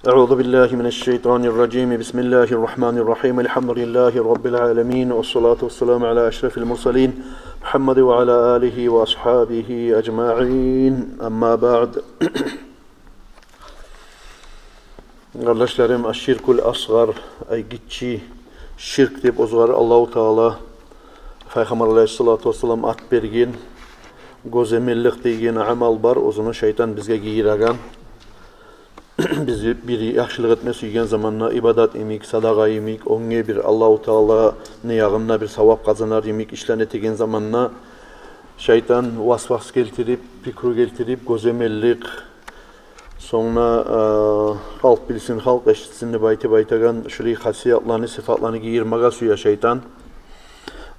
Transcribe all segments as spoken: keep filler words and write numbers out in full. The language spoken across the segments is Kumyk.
أعوذ بالله من الشيطان الرجيم. بسم الله الرحمن الرحيم. الحمد لله رب العالمين، والصلاة والسلام على أشرف المرسلين محمد وعلى آله وأصحابه أجمعين. أما بعد. Къардашларым, аш-ширкул асгъар, ай, гиччи ширк деп оьзюне Аллагьу Таала, Пайхаммар алайгьиссалату вассалам ат берген, гёземеллик деген амал бар, оьзюню шайтан бизге гийиреген. Биз бир яхшылыкъ этме сюйген заманда, ибадат йимик, садагъа йимик, оьнге бир Аллагьу Тааланы ягъында бир савап къазанар йимик ишлени этеген заманда, шайтан васвас гелтирип, пикру гелтирип, гёземеллик, сонг да, э, халкъ билсин, халкъ эшитсин деп айтып айтагъан шулай хасиятланы, сыфатланы гийирмеге сюе шайтан.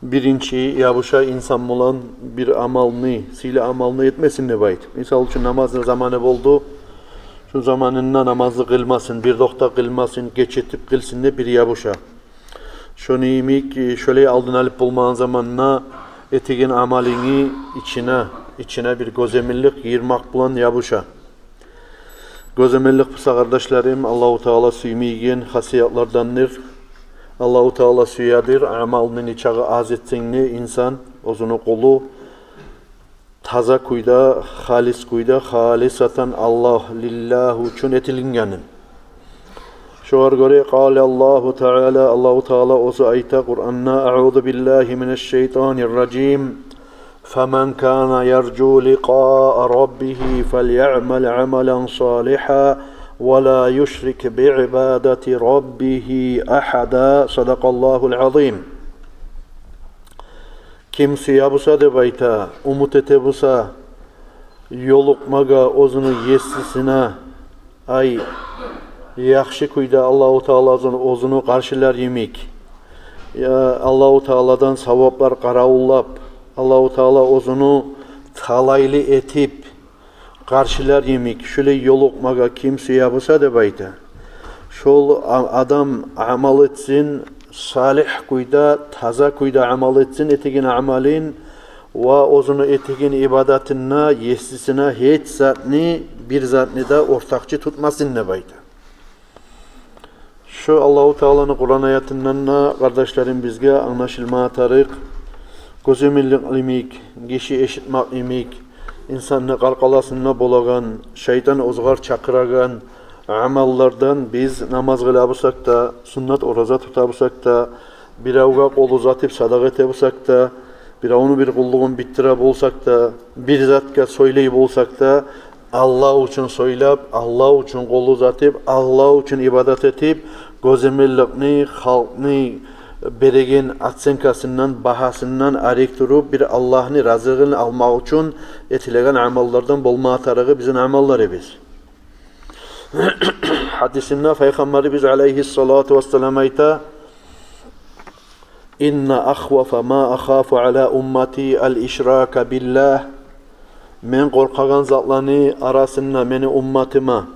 Биринчи ябуша инсан булан бир амалны, сыйлы амалны этмесин деп айтып. Мисал учун, намазны заманы болду. Шу заманында намазны къылмасын, бир токътап къылмасын, геч этип къылсын деп бир ябуша. Шону йимик, э, шолай алдын алып болмагъан заманда этеген амалынгны ичине, ичине бир гёземеллик гийирмек булан ябуша. Гёземеллик буса, къардашларым, Аллагьу Таала сюймейген хасиятлардандыр. Аллагьу Таала сюедир амалны нечакъы аз этсенг де инсан, оьзюню къулу, таза кюйде, халис кюйде, халисатан Аллагь, лиллагь учун этилингенин. Шогъар гёре къала Аллагьу Таала, Аллагьу Таала оьзю айта Къуранда: أعوذ بالله من الشيطان الرجيم. فمن كان يرجو لقاء ربه فليعمل عملا صالحا ولا يشرك بعبادة ربه أحدا. صدق الله العظيم. Ким сюе буса деп айта, умут эте буса ёлукъмагъа оьзюню есисине, ай, яхшы кюйде Аллагьу Таала оьзюню, оьзюню къаршылар йимик, я, Аллагьу Тааладан саваплар къаравуллап, Аллагьу Таала оьзюню талайлы этип къаршылар йимик, шулай ёлукъмагъа ким сюе буса деп айта, шол а-, адам амал этсин, салигь кюйде, таза кюйде амал этсин этеген амалын, ва оьзюню этеген ибадатында есисине гьеч затны, бир затны да ортакъчы тутмасын деп айта. Шу Аллагьу Тааланы Къуран аятындан да, къардашларым, бизге англашылма тарыкъ, гёземеллик йимик, гиши эшитмек йимик, инсанны къаркъарасында болагъан, шайтан оьзюгер чакъырагъан амаллардан биз намаз къыла бусакъ да, суннат ораза тута бусакъ да, биревге къол узатып садагъа эте бусакъ да, биревню бир къуллугъун битдире бусакъ да, бир затгъа сёйлей бусакъ да, Аллагь учун сёйлеп, Аллагь учун къол узатып, Аллагь учун ибадат этип, гёземелликни, халкъны береген оценкасындан, багьасындан арек туруп, бир Аллагьны разилигин алмакъ учун этилеген амаллардан болма тарыгъы бизин амалларыбыз. Гьадисинде Пайхаммарыбыз алайгьиссалату вассалам айта: إن أخوف ما أخاف على أمتي الإشراك بالله. Мен къоркъагъан затланы арасында мени умматыма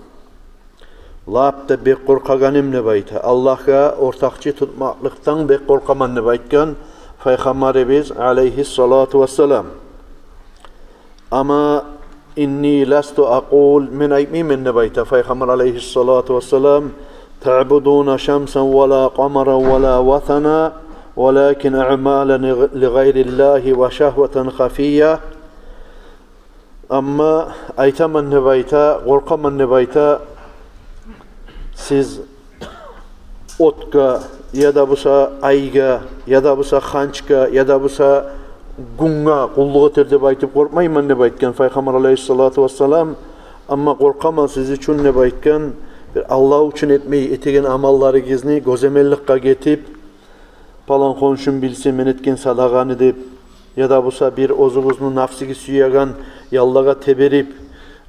лап да бек къоркъагъаным деп айта, Аллагьгъа ортакъчы тутмакълыкъдан бек къоркъаман деп айтгъан Пайхаммарыбыз алайгьиссалату вассалам. أما إني لست أقول, мен айтмайман деп айта Пайхаммар алайгьиссалату вассалам, تعبدون شمسا ولا قمرا ولا وثنا ولكن أعمالا لغير الله وشهوة خفية. Амма айтаман деп айта, къоркъаман деп айта, сиз отгъа, яда буса айгъа, яда буса ханчгъа, яда буса гюнге къуллукъ этер деп айтып къоркъмайман деп айтгъан Пайхаммар алайгьиссалату вассалам. Амма къоркъаман сиз учун деп айтгъан, бир Аллагь учун этмей этеген амалларыгъызны гёземелликге гетип, палан хоншум билсе мен этген садагъаны деп, яда буса бир оьзюгюзню нафсигиз сюеген яллагъа теберип,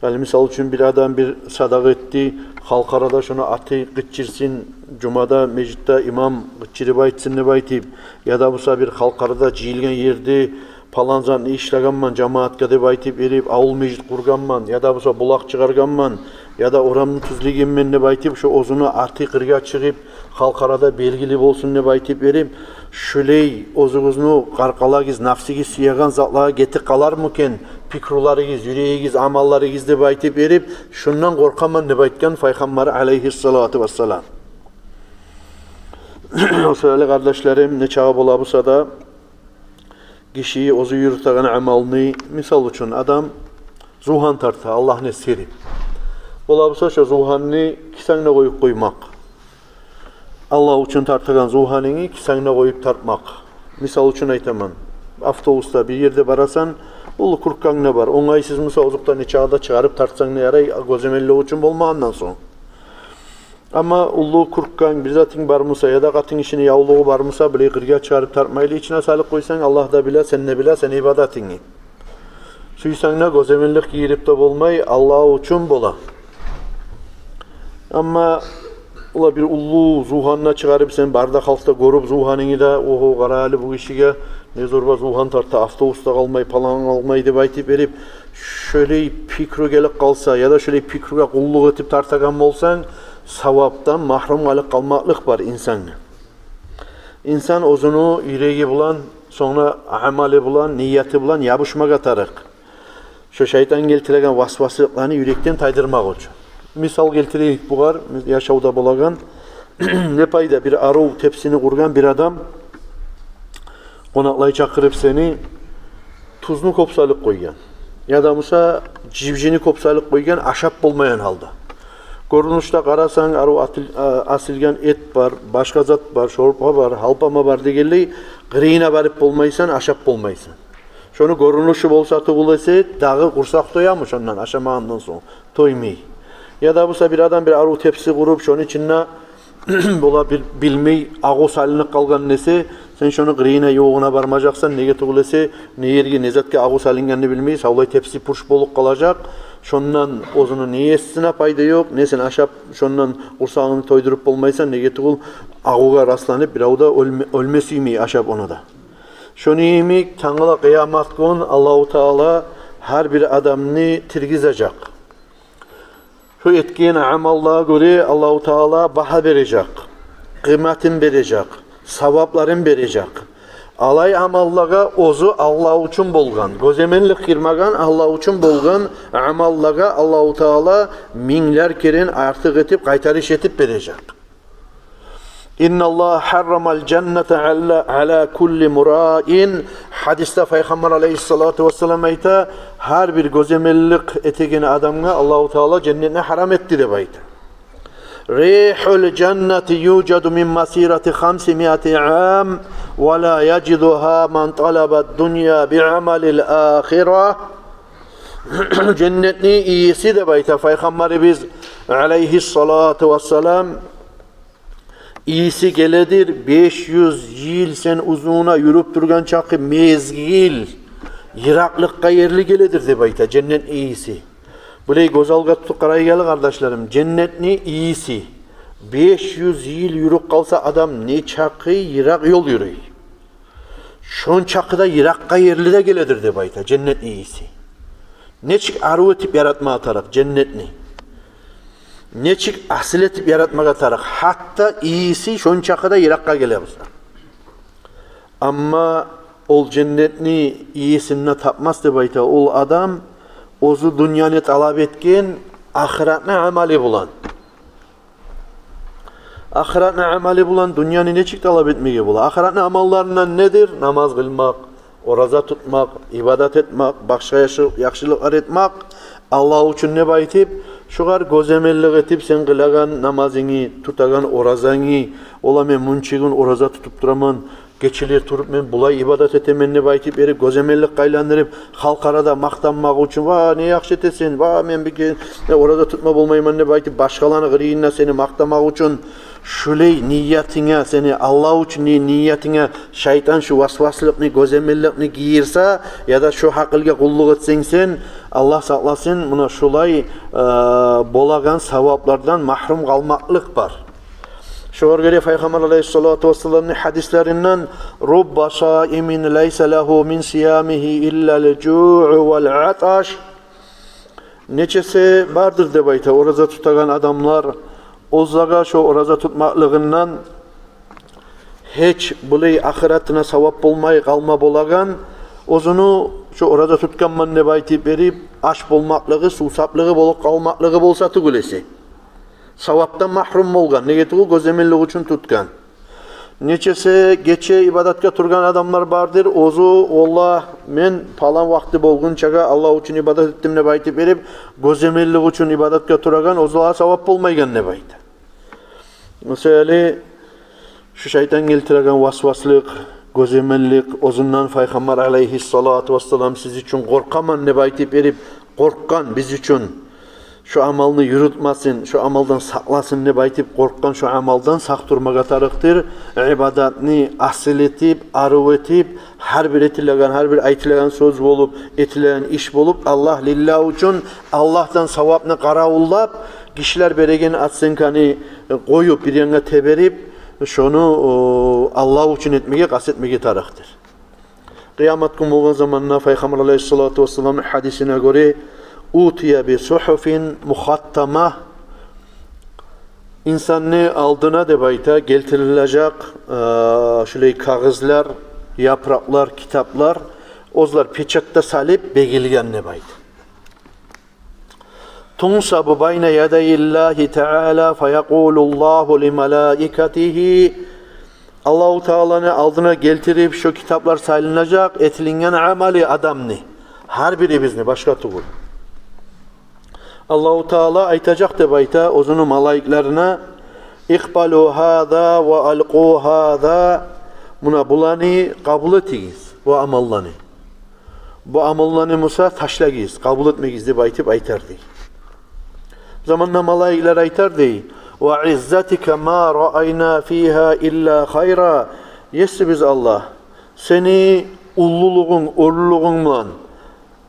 гьали мисал учун бир адам бир садагъа этди, халкъ арада шону аты къычырсын, жумада, межитде имам къычырып айтсын деп айтып, яда буса бир халкъ арада жыйылгъан ерде палан затны ишлегенмен жамаатгъа деп айтып берип, авул межит къургъанман, яда буса булакъ чыгъаргъанман, яда орамны тюзлегенмен деп айтып, шо оьзюню арты къыргъа чыгъып, халкъ арада белгили болсун деп айтып берип, шолай оьзюгюзню къаркъалагъыз, нафсигиз сюеген затлагъа гетип къалармы экен пикруларыгъыз, юрегигиз, амалларыгъыз деп айтып берип, шондан къоркъаман деп айтгъан Пайхаммар алейгьиссалату вассалам. О саялы, къардашларым, нечакъы бола буса да, гиши оьзю юрютеген амалны, мисал учун, адам зувгьан тарта, Аллагьны эсгерип. Бола буса, шо зувгьанны кисангда къоюп къоймакъ. Аллагь учун тартагъан зувгьанынгны кисангда къоюп тартмакъ. Мисал учун айтаман, автобусда бир ерде барасан, уллу куртканг да бар. Онгайсыз буса, озокъда, нечакъы да чыгъарып тартсанг да ярай, гёземеллик учун болмагъандан сонг. Амма уллу куртканг, бир затынг бар буса, яда къатын гишини явлугъу бар буса, булай къыргъа чыгъарып тартмайлы, ичине салып къойсанг, Аллагь да биле, сен де биле, сени ибадатынгны. Сюйсенг де, гёземеллик гийирип де болмай, Аллагь учун бола. Амма ола бир уллу зувгьанны чыгъарып, сен бары да халкъ да гёрюп зувгьанынгны да, «Огьо, къара гьали бу гишиге, не зорба зувгьан тарта, автобусда къалмай, палан къалмай», — деп айтып берип, шолай пикру гелип къалса, яда шолай пикругъа къуллукъ этип тартагъан болсанг, савапдан магьрюм къалып къалмакълыкъ бар инсангны. Инсан оьзюню юреги булан, сонг да амалы булан, нияты булан ябушмагъа тарыкъ. Шо шайтан гелтиреген васвасылыкъланы юрекден тайдырмакъ учун. Мисал гелтирейик бугъар, яшавда болагъан. Не пайда, бир арив тепсини къургъан бир адам, къонакълай чакъырып сени, тузну кёп салып къойгъан, яда буса жибжини кёп салып къойгъан, ашап болмайгъан гьалда. Гёрюнюшде къарасанг, арив атыл-, а-, асилген эт бар, башгъа зат бар, шорпа бар, гьалпама бар дегенлей, къырыйына барып болмайсан, ашап болмайсан. Шону гёрюнюшю болса тюгюл эсе, дагъы къурсакъ тоямы шондан, ашамагъандан сонг? Тоймай. Яда буса бир адам бир арив тепси къуруп, шону ичинде бола бир билмей агъу салынып къалгъан эсе, сен шону къырыйына, ёгъуна бармажакъсан, неге тюгюл эсе, не ерге, не затгъа агъу салынгъанны билмей, савлай тепси пуш болуп къалажакъ. Шондан оьзюню не есине пайда ёкъ, не сен ашап шондан къурсагъынгны тойдуруп болмайсан, неге тюгюл агъугъа расланып, бирев де оьлме-, оьлме сюймей ашап ону да. Шону йимик, тангала къыямат гюн Аллагьу Таала гьар бир адамны тиргизежек. Шо этген амаллагъа гёре Аллагьу Таала багьа бережек, къыйматын бережек, савапларын бережек. Алай амаллагъа, оьзю Аллагь учун болгъан, гёземеллик къырмагъан, Аллагь учун болгъан амаллагъа Аллагьу Таала минглер керен артыкъ этип, къайтарыш этип бережек. «Инналлагьа гьаррамал жанната ала, ала кулли мураин». Гьадисде Пайхаммар алейгьиссалату вассалам айта, гьар бир гёземеллик этеген адамгъа Аллагьу Таала женнетни гьарам этди деп айта. «Ригьул жаннати южаду мин масирати хамси миати ам, ва ла яжидугьа ман талаба дунья би амалил ахира». Женнетни ийиси деп айта Пайхаммарыбыз алейгьиссалату вассалам, ийиси геледир, беш юз йыл сен узуна юрюп тургъан чакъы мезгил, йыракълыкъгъа ерли геледир деп айта женнетни ийиси. Булай гёз алгъа тутуп къарайгъалы, къардашларым, женнетни ийиси. Беш юз йыл юрюп къалса адам, нечакъы йыракъ ёл юрюй. Шончакъы да йыракъгъа ерли де геледир деп айта женнетни ийиси. Нечик арив этип яратмагъа тарыкъ женнетни. Нечик асил этип яратмагъа тарыкъ. Гьатта ийиси шончакъы да йыракъгъа геле буса. Амма ол женнетни ийисин де тапмас деп айта ол адам, оьзю дюньяны талап этген, ахыратны амалы булан. Ахыратны амалы булан дюньяны нечик талап этмеге бола? Ахыратны амалларындан недир? Намаз къылмакъ, ораза тутмакъ, ибадат этмакъ, башгъа яхшы-, яхшылыкълар этмакъ. Аллагь учун деп айтып, шугъар гёземеллик этип, сен къылагъан намазынгны, тутагъан оразангны, ола мен мунча гюн ораза тутуп тураман, гечелер туруп мен булай ибадат этемен деп айтып берип, гёземелликге айландырып, халкъ арада макътанмакъ учун, «Ва, не яхшы этесен, ва, мен бир ке-, не ораза тутма болмайман» деп айтып, башгъаланы къырыйында сени макътамакъ учун, шулай ниятынга, сени Аллагь учун ни-, ниятынга шайтан шу васваслыкъны, гёземелликни гийирсе, яда шу гьакъылгъа къуллукъ этсенг сен, Аллагь сакъласын, муна шулай, э, болагъан саваплардан магьрюм къалмакълыкъ бар. Шогъар гёре Пайхаммар алейгьиссалату вассаламны гьадислеринден: «Рубба саимин лайса лагьу мин сиямигьи иллал жуъу вал аташ». Нечесе бардыр деп айта ораза тутагъан адамлар, оьзлеге шо ораза тутмакълыгъындан гьеч булай ахыратына савап болмай къалма болагъан, оьзюню шо ораза тутгъанман деп айтып берип, ач болмакълыгъы, сувсаплыгъы болуп къалмакълыгъы болса тюгюл эсе, савапдан магьрюм болгъан. Неге тюгюл, гёземеллик учун тутгъан. Нечесе гече ибадатгъа тургъан адамлар бардыр, оьзю: «Валлагь, мен палан вакъти болгъунчагъа Аллагь учун ибадат этдим», – деп айтып берип, гёземеллик учун ибадатгъа турагъан, оьзюне савап болмайгъан деп айта. Масала, шу шайтан гелтиреген васваслыкъ, гёземеллик, оьзюнден Пайхаммар алайгьиссалату вассалам: «Сиз учун къоркъаман», – деп айтып берип, къоркъгъан, биз учун шо амалны юрютмесин, шо амалдан сакъласын деп айтып къоркъгъан, шо амалдан сакъ турмагъа тарыкъдыр. Ибадатны асил этип, арив этип, гьар бир этилеген, гьар бир айтылгъан сёз болуп, этилген иш болуп, Аллагь лиллагь учун, Аллагьдан савапны къаравуллап, гишилер береген оценканы къоюп, бир янгъа теберип, шону, о, Аллагь учун этмеге къаст этмеге тарыкъдыр. Къыямат гюн болгъан заманда Пайхаммар алайгьиссалату вассалам гьадисине гёре: «Утия би сухуфин мухаттама». Инсанны алдына, деп айта, гелтирилежек, э, шулай кагъызлар, япыракълар, китаплар, оьзлер печать да салып бегилген, деп айта. «Тунсабу байна ядайиллагьи таала, фаякъулуллагьу ли малаикатигьи». Аллагьу Тааланы алдына гелтирип, шо китаплар салынажакъ, этилинген амалы адамны, гьар бирибизни, башгъа тюгюл. Аллагьу Таала айтажакъ, деп айта, оьзюню малайиклерине: «Икъбалу гьаза ва алкъу гьаза». Муна буланы къабул этигиз, бу амалланы. Бу амалланы буса ташлагъыз, къабул этмегиз, деп айтып айтар дей. Бу заманда малайиклер айтар дей: «Ва иззатика ма раайна фигьа илла хайра». Есибиз Аллагь, сени уллулугъунг, оьрлюлюгюнг булан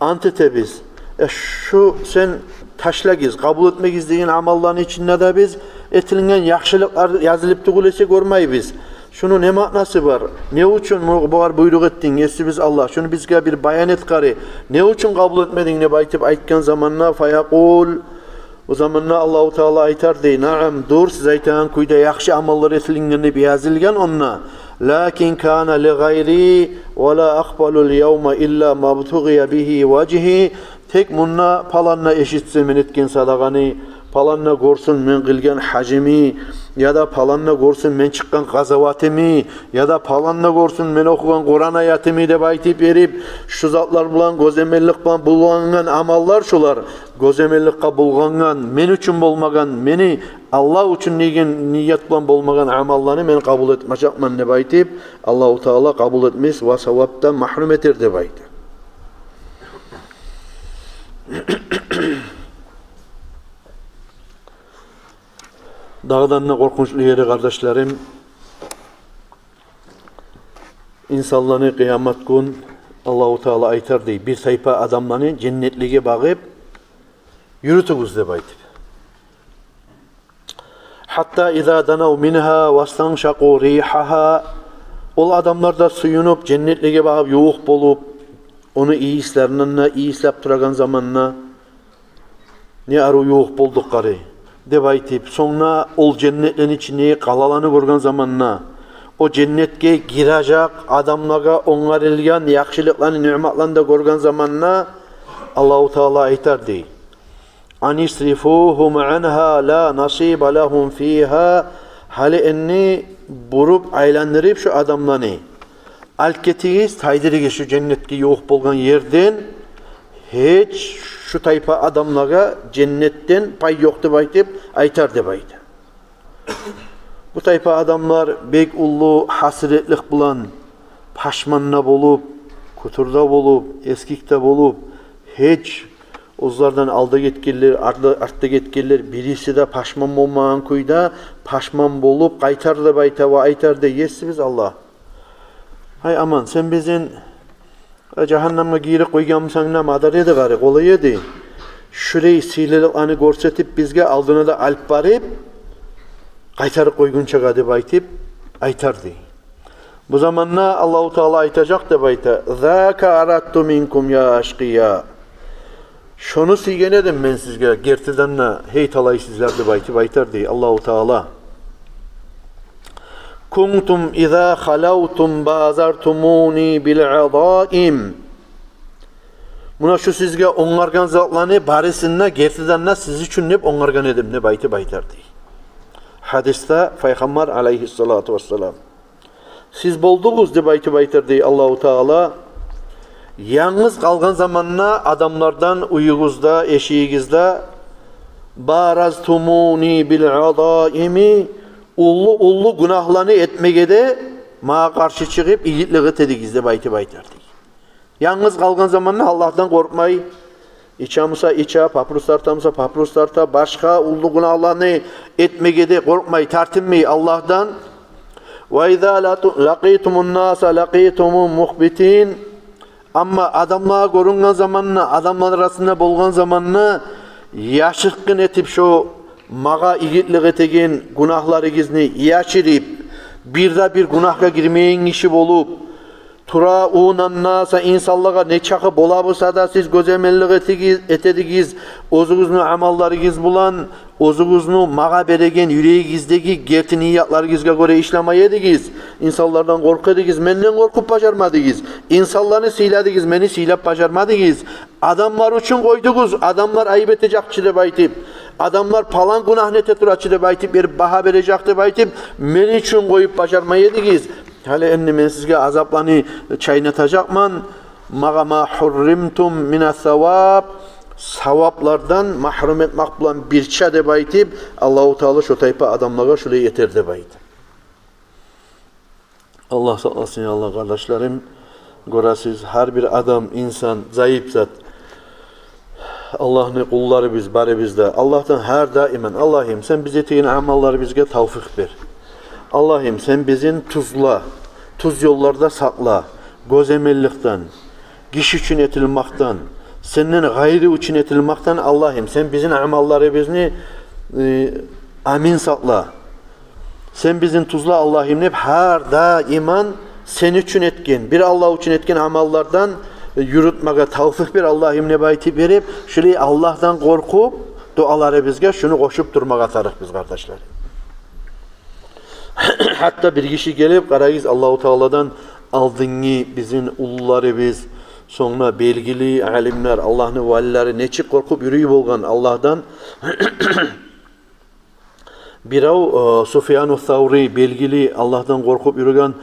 ант этебиз. Э, шу сен ташлагъыз, къабул этмегиз деген амалланы ичинде де биз этилинген яхшылыкълар язылып тюгюл эсе гёрмейбиз. Шуну не маънасы бар? Не учун му-, бугъар буйрукъ этдинг, есибиз Аллагь? Шуну бизге бир баян эт къары. Не учун къабул этмединг, деп айтып айтгъан заманда, фаякъул, о заманда Аллагьу Таала айтар дей: «Наам, дюр, сиз айтагъан кюйде яхшы амаллар этилинген деп язылгъан онда. Лакин кана ли гъайри ва ла акъбалу ал-явма илла ма бтугъия бигьи важгьи». Тек мунда палан да эшитсе мен этген садагъаны, палан да гёрсюн мен къылгъан гьажымны, яда палан да гёрсюн мен чыкъгъан къазаватымны, яда палан да гёрсюн мен охугъан Къуран аятымны деп айтып берип, шу затлар булан, гёземеллик булан булангъан амаллар шулар, гёземелликге булангъан, мен учун болмагъан, мени Аллагь учун деген ният булан болмагъан амалланы мен къабул этмежекмен деп айтып, Аллагьу Таала къабул этмес ва савапдан магьрюм этер деп айта. Дагъыдан да къоркъунчлу ери, къардашларым, инсанланы къыямат гюн Аллагьу Таала айтар дей, бир тайпа адамланы женнетлеге багъып юрютюгюз деп айтып. Гьатта иза данав мингьа вастаншакъу ригьагьа. Ол адамлар да сююнюп, женнетлеге багъып ювукъ болуп, ону ийислеринден де ийислеп турагъан заманда, не арив ювукъ болдукъ къары, деп айтып, сонг да ол женнетлени ичиндеги къалаланы гёрген заманда, о женнетге гирежек адамлагъа онгарылгъан яхшылыкъланы, ниъматланы да гёрген заманда, Аллагьу Таала айтар дей: «Ан исрифугьум ангьа ла насиба лагьум фигьа». Гьали энни буруп, айландырып шу адамланы алып гетигиз, тайдырыгъыз шу женнетге ювукъ болгъан ерден, гьеч шу тайпа адамлагъа женнетден пай ёкъ деп айтып айтар деп айта. Бу тайпа адамлар бек уллу гьасиретлик булан пашман да болуп, кютюр де болуп, эсгик де болуп, гьеч оьзлерден алда гетгенлер, артда, артда гетгенлер, бириси де пашман болмагъан кюйде пашман болуп къайтар деп айта ва айтар дей: «Есибиз Аллагь, гьай аман, сен бизин, э, жагьаннемге гийирип къойгъан бусанг да мадар эди, къары, къолай эди. Шулай сыйлылыкъланы гёрсетип, бизге алдына да алып барып, къайтарып къойгъунчагъа», – деп айтып айтар дей. Бу заманда Аллагьу Таала айтажакъ деп айта: «Зака арадту минкум я ашкъия». Шону сюйген эдим мен сизге, гертиден де, гьей талайсызлар, деп айтып айтар дей Аллагьу Таала. Кунтум иза халавтум базартумуни бил азаим. Муна шу сизге онгаргъан затланы барысын да гертиден де сиз учун деп онгаргъан эдим, деп айтып айтар дей. Гьадисде Пайхаммар алайгьиссалату вассалам. Сиз болдугъуз, деп айтып айтар дей Аллагьу Таала, янгыз къалгъан заманда адамлардан уьюгюзде, эшигигизде, баразтумуни бил азаими, уллу-уллу гюнагьланы этмеге де магъа къаршы чыгъып, игитлик этедигиз, деп айтып айтар дей. Янгыз къалгъан заманда Аллагьдан къоркъмай, иче буса иче, папирос тарта буса папирос тарта, башгъа уллу гюнагьланы этмеге де къоркъмай, тартынмай Аллагьдан. Ва иза лату-, лакъитумун наса лакъитумун мухбитин. Амма адамлагъа гёрюнген заманда, адамланы арасында болгъан заманда, яшыртгъын этип шо магъа игитлик этеген гюнагьларыгъызны яшырып, бир де бир гюнагьгъа гирмейген гиши болуп, тураунан наса, инсанлагъа нечакъы бола буса да сиз гёземеллик этиги-, этедигиз, оьзюгюзню амалларыгъыз булан, оьзюгюзню магъа береген юрегигиздеги герти ниятларыгъызгъа гёре ишлемей эдигиз. Инсанлардан къоркъа эдигиз, менден къоркъуп бажармадыгъыз. Инсанланы сыйладыгъыз, мени сыйлап бажармадыгъыз. Адамлар учун къойдугъуз, адамлар айып этежек чи деп айтып, адамлар палан гюнагьны эте тура чы деп айтып, берип, багьа бережек деп айтып, мени учун къоюп бажармай эдигиз. Гьали энди мен сизге азапланы чайнатажакъман. Магъа ма хурримтум мина саваб, саваплардан магьрюм этмакъ булан бирче деп айтып, Аллагьу Таала шо тайпа адамлагъа шулай этер деп айта. Аллагь сакъласын, я Аллагь, къардашларым. Гёресиз, гьар бир адам, инсан зайып зат. Аллагьны къуллары биз, барыбыз да. Аллагьдан гьар даиман: Аллагьым, сен биз этеген амалларыбызгъа тавфикъ бер. Аллагьым, сен бизин тюзле, тюз ёлларда сакъла, гёземелликден, гиши учун этилмекден, сенден гъайры учун этилмекден, Аллагьым, сен бизин амалларыбызны, э, амин сакъла. Сен бизин тюзле, Аллагьым, деп, гьар даиман сен учун этген, бир Аллагь учун этген амаллардан юрютмеге тавфикъ бер, Аллагьым, деп айтып берип, шулай Аллагьдан къоркъуп, дуаларыбызгъа шуну къошуп турмагъа тарыкъбыз, къардашлар. Гьатта бир гиши гелип, къарагъыз, Аллагьу Тааладан алдынгъы бизин уллуларыбыз, сонг да белгили алимлер, Аллагьны валилери нечик къоркъуп юрюй болгъан Аллагьдан. Бирев, э, Суфьяну Саври, белгили Аллагьдан къоркъуп юрюген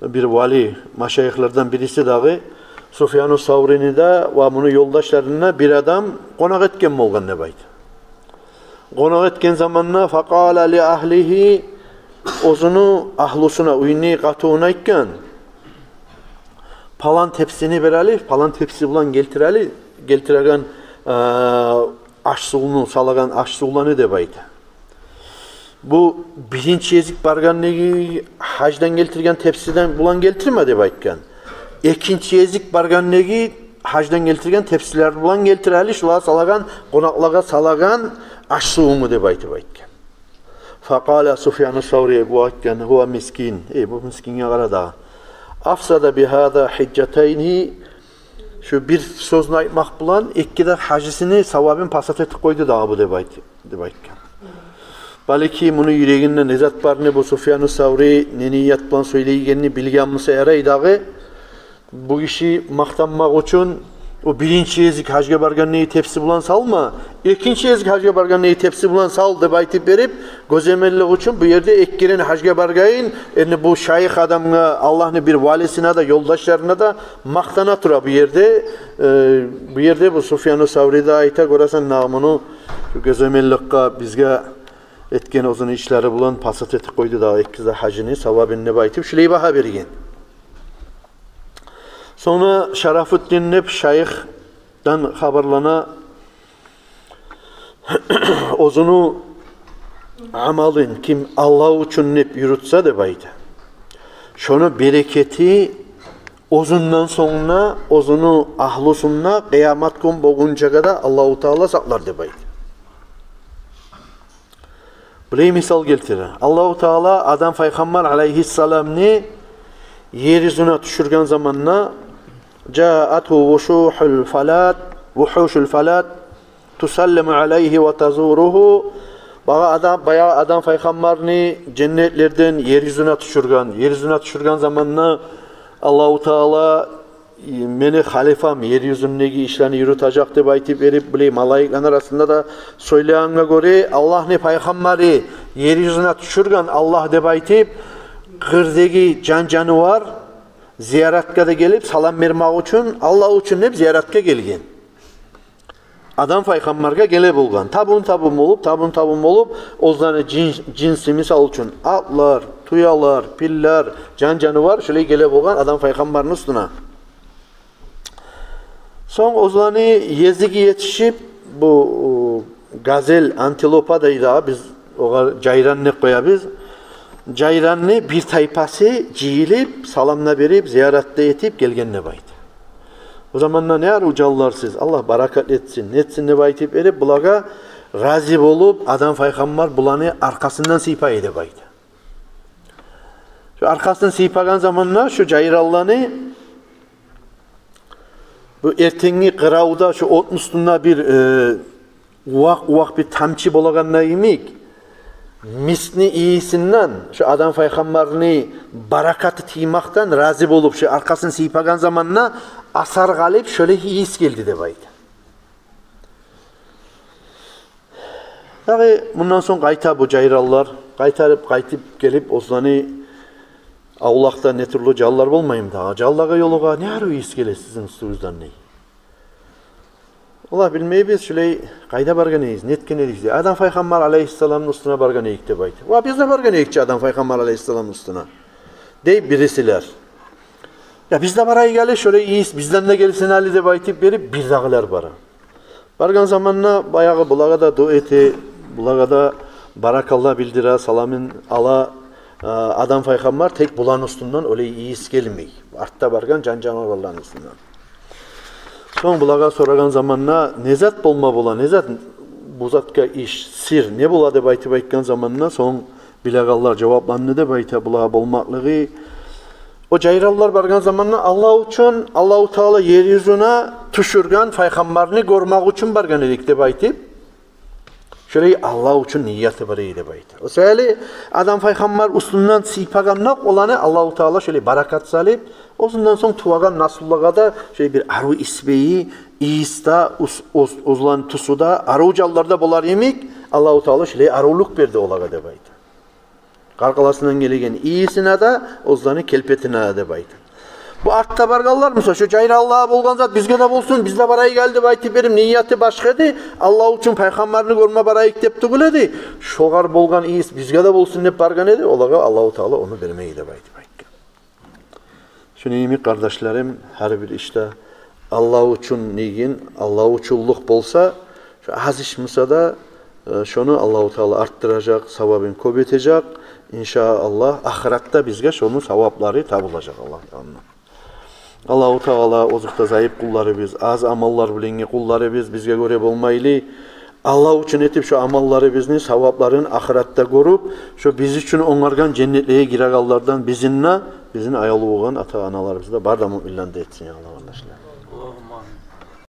бир вали, машайихлерден бириси дагъы, Суфьяну Саврини де ва муну ёлдашларын да бир адам къонакъ этген болгъан деп айта. Къонакъ этген заманда, факъала ли агьлигьи, оьзюню агьлюсюне, уьюню къатынына айтгъан: «Палан тепсини берели, палан тепси булан гелтирели, гелтиреген, э, аш-сувну, салагъан аш-сувланы», — деп айта. Бу биринчи гезик баргъандагъы гьаждан гелтирген тепсиден булан гелтирме деп айтгъан. Экинчи гезик баргъандагъы гьаждан гелтирген тепсилер булан гелтирели, шулар салагъан, къонакълагъа салагъан аш-сувунгну деп айтып айтгъан. Факъала Суфьяну Саври, бу айтгъан: «Гьува мискин». Эй, бу мискинге къара дагъы. «Афсада бигьаза хьижжатайни». Шу бир сёзню айтмакъ булан эки де гьажисини савабын пасат этип къойду дагъы бу деп айт-, деп айтгъан. Балики, муну юрегинде не зат барны, бу Суфьяну Саври не ният булан сёйлейгенни билген буса ярай дагъы. Бу гиши макътанмакъ учун, о биринчи гезик гьажгъа баргъандагъы тепси булан салма, экинчи гезик гьажгъа баргъандагъы тепси булан сал деп айтып берип, гёземеллик учун бу ерде эки керен гьажгъа баргъайын, энди бу шайых адамгъа, Аллагьны бир валисине де, ёлдашларына да макътана тура бу ерде. Э, бу ерде бу Суфьяну Саври де айта, гёресен, нагъмуну гёземелликге, бизге этген оьзюню ишлери булан пасат этип къойду дагъы эки де гьажини савабын деп айтып, шулай багьа берген. Сонг Шарафутдин деп шайыхдан хабарлана, оьзюню амалын ким Аллагь учун деп юрютсе деп айта, шону берекети оьзюнден сонг да, оьзюню агьлюсюн де къыямат гюн болгъунчагъа да Аллагьу Таала сакълар деп айта. Булай мисал гелтире. Аллагьу Таала Адам пайхаммар алайгьиссаламны ер юзюне тюшюрген заманда, жаатгьу вушухул фалат, вухушул фалат, тусаллиму алайгьи ва тазуругьу. Баягъы Адам, баягъы Адам пайхаммарны женнетлерден ер юзюне тюшюрген, ер юзюне тюшюрген заманда Аллагьу Таала, э, мени халифам ер юзюндеги ишлени юрютежек деп айтып берип, булай малайиклени арасында да сёйлегенге гёре, Аллагьны пайхаммары ер юзюне тюшюрген Аллагь деп айтып, къырдагъы жан-жанывар зияратгъа да гелип, салам бермек учун, Аллагь учун деп зияратгъа гелген. Адам пайхаммаргъа геле болгъан. Табун-табун болуп, табун-табун болуп, оьзлени жин-, жинси, мисал учун, атлар, тюелер, пиллер, жан-жанывар шолай геле болгъан Адам пайхаммарны уьстюне. Сонг оьзлени езиги етишип, бу, у, газель, антилопа дей дагъы, биз огъар жайран деп къоябыз. Жайранны бир тайпасы жыйылып, салам да берип, зиярат да этип гелген деп айта. О заманда: «Не арив жанларсыз, Аллагь баракат этсин, нетсин», — деп айтып берип, булагъа рази болуп, Адам пайхаммар буланы аркъасындан сыйпай деп айта. Шо аркъасын сыйпагъан заманда шо жайранланы, бу эртенги къыравда шо отну уьстюнде бир, э, увакъ-увакъ бир тамчы болагъанда йимик, мискни ийисинден, шо Адам пайхаммарны баракаты тиймекден рази болуп, шо аркъасын сыйпагъан заманда асар къалып, шолай ийис гелди деп айта. Дагъы мундан сонг къайта бу жайранлар, къайтарып, къайтып гелип, оьзлени авлакъда не тюрлю жанлар болмаймы дагъы? Жанлагъа ёлугъа: «Не арив ийис геле сизин уьстюгюзден», — дей. Олар: «Билмейбиз, шолай къайда баргъан эдигиз, нетген эдигиз?» — дей. «Адам пайхаммар алайгьиссаламны уьстюне баргъан эдик», — деп айта. «Ва, биз де баргъан эдик чи Адам пайхаммар алайгьиссаламны уьстюне», — дей бирисилер. «Я, биз де барайыкъ гьали, шолай ийис бизден де гелсин гьали», — деп айтып берип, бирдагъылар бара. Баргъан заманда баягъы булагъа да дуа эте, булагъа да баракалла билдире, саламын ала, а, Адам пайхаммар, тек буланы уьстюнден олай ийис гелмей. Артда баргъан жан-жаныварланы уьстюнден. Сонг булагъа сорагъан заманда: «Не зат болма бола, не зат, бу затгъа иш, сир не бола?» — деп айтып айтгъан заманда, сонг билегенлер жавапланды деп айта булагъа болмакълыгъы. О жайранлар баргъан заманда Аллагь учун, Аллагьу Таала ер юзюне тюшюрген пайхаммарны гёрмек учун баргъан эдик деп айтып, шолай Аллагь учун нияты бар эди деп айта. О саялы Адам пайхаммар уьстюнден сыйпагъандокъ, оланы Аллагьу Таала шолай баракат салып, оьзюнден сонг тувагъан наслулагъа да шолай бир арив исбайы, ийис де, уьс-, оьз-, оьзлени тюсю де арив жанларда болар йимик, Аллагьу Таала шолай аривлюк берди олагъа деп айта. Къаркъарасындан гелеген ийисине де, оьзлени келпетине де деп айта. Бу артда баргъанлар, мисал, шо жайранлагъа болгъан зат бизге де болсун, биз де барайыкъ гьали деп айтып берип, нияты башгъа эди. Аллагь учун пайхаммарны гёрме барайыкъ деп тюгюл эди. Шогъар болгъан ийис бизге де болсун деп баргъан эди. Олагъа Аллагьу Таала ону бермей деп айтып айтгъан. Шону йимик, къардашларым, гьар бир ишде Аллагь учун ният, Аллагь учунлукъ болса, шо аз иш буса да, э, шону Аллагьу Таала артдыражакъ, савабын кёп этежек. Иншааллагь, ахыратда бизге шону саваплары табулажакъ Аллагь янындан. Аллагьу Таала, озокъда, заип къулларыбыз, аз амаллар булангъы къулларыбыз бизге гёре болмайлы, Аллагь учун этип, шо амалларыбызны савапларын ахыратда гёрюп, шо биз учун онгаргъан женнетлеге гирегенлерден бизин де, бизин аявлу болгъан ата-аналарыбызны да, бары да муъминлени де этсин, я Аллагь, къардашлар.